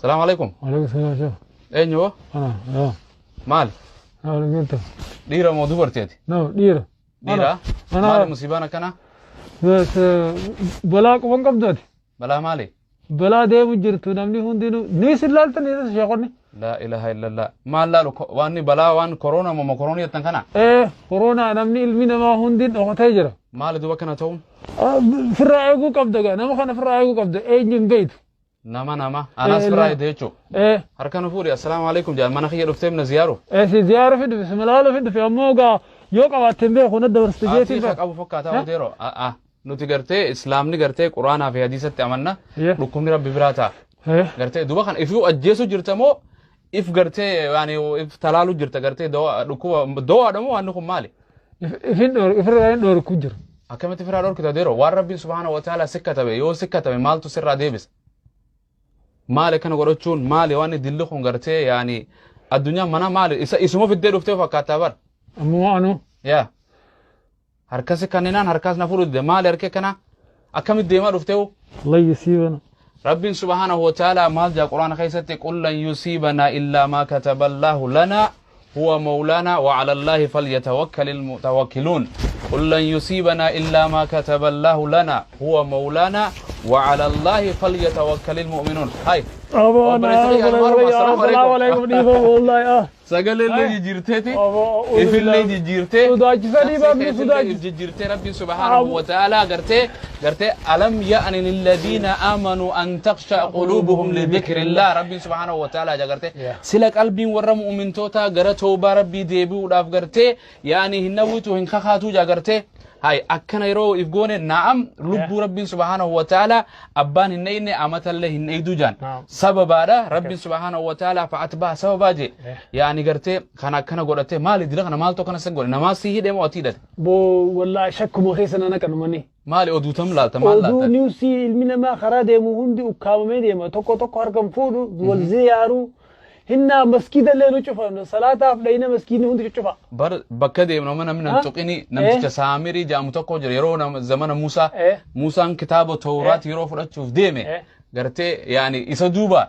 Salaamu alaikum. Alaikum salaam sheekh. Eenyu hoo? Ana yaa. Maali? Maal jirta? Dhiira moo dubartii ati? No dhiira. Dhiira? Ana. Maali musiibaan akkanaa? Balaa quban qabdu ati. Balaa maali? Balaa deemu jirtu namni hundinuu ni isin laaltan ni sheekonni. Laa ilaaha illallah. Maal laalu waan balaa waan koroona moo mokoroonii jettan kana? Ee koronaa namni ilmi namaa hundi dhokatee jira. Maali duba kana ta'uun? Firraa eeguu qabda gaa nama kana firraa eeguu qabda eenyu hin beektu. Nama nama. Anaas Eh, biraa la- hidde jechuudha. Ee Harka nu fuudhi assalaamu alaikum jedhan mana kiyya dhufteef na ziyaaru. ee si ziyaara fi dhufe si malaalu fi dhufe ammoo gaa yoo qabaatte hin beeku na dabarsite Ati jeetiin isa beeku. qabu fakkaataa Eh? odeero. Ah nuti gartee islaamni gartee quraanaa fi hadiisatti amanna. Yeah. Dhukkubni rabbi biraa ta'a. Ee Gartee duba kan ifuu ajjeesu jirta moo if gartee yaani if talaalu jirta gartee dawaa dhukkuba dawaadha moo waan kun maali? Ifin dhoor ifirraa hin dhoorku jiru. Akkamitti firaa dhorkita deero waan rabbiin subhaana wa ta'ala si katabe yoo si katabe maaltu sirraa deebisa? Maali akkana godhachuun maali waan dilli kun gartee yaani addunyaan mana maali isa isuma fiddee dhuftee fakkaataa bar. Ammoo anu Yaa harkasi kanninaan harkaas na fuudhu dide maali harki akkanaa akkamitti deemaa dhuftee hoo? Lan yusiibana. Rabbiin subhaanahu wa ta'ala maal jaa quraana keessatti qul lan yusiibanaa illaa maa kataballaahu lanaa huwa mawlaanaa wa alallaahi falyatawakkalil mutawakkiluun qul lan yusiibanaa illaa maa kataballaahu lanaa huwa mawlaanaa wa alallaahi falyatawakkalil mu'minuun hay Aboo Obboleessa kiyya Anwaar assalaamu Assalaamu alaikum. alaikum dhiifama wallahi ah. Sagalee jijjiirteeti Aboo, ifillee jijjiirtee Sodaachisanii nafsii baafni keetillee sodaachisa. if jijjiirtee rabbiin subhaanahu wa ta'aalaa gartee gartee alam ya'ni lilladhiina aamanuu an takhsha quluubuhum lidhikrillah rabbiin subhaanahu wa ta'aalaa jaa gartee sila qalbiin warra mu'mintootaa gara tawbaa rabbii deebi'uudhaaf gartee yaani hin hawwitu hin kakaatuu jaa gartee hay akkana yeroo if goone na'am lubbuu rabbiin subhaanahu wa ta'aalaa abbaan hin dheyne amatallee hin dheyduu jaan Naam. sababaadha rabbiin subhaanahu wa ta'aalaa fa'atbaa sababaa jee yaani gartee kana akkana godhate maali dila kana maaltu akkana san godhe namaa si hidhe moo ati hidhate Boo wallahi shakkuma keessa na naqan mani. maali oduu tam laalta maal Oduu laalta niwsii ilmi namaa karaa deemu hundi ukkaamamee deema. Tokko tokko harkan fuudhu wal ziyaaru. Hinnaa maskiida illee nu cufa. Salaataaf dhayina maskiidni hundi cucufa. Bar bakka deemnu amma namni nan Ha? tuqini namticha saamirii jedhamu tokko jira yeroo zamana Musaa Eh. Musaan kitaaba Tawraat yeroo fudhachuuf deeme Eh. gartee yaani isa duuba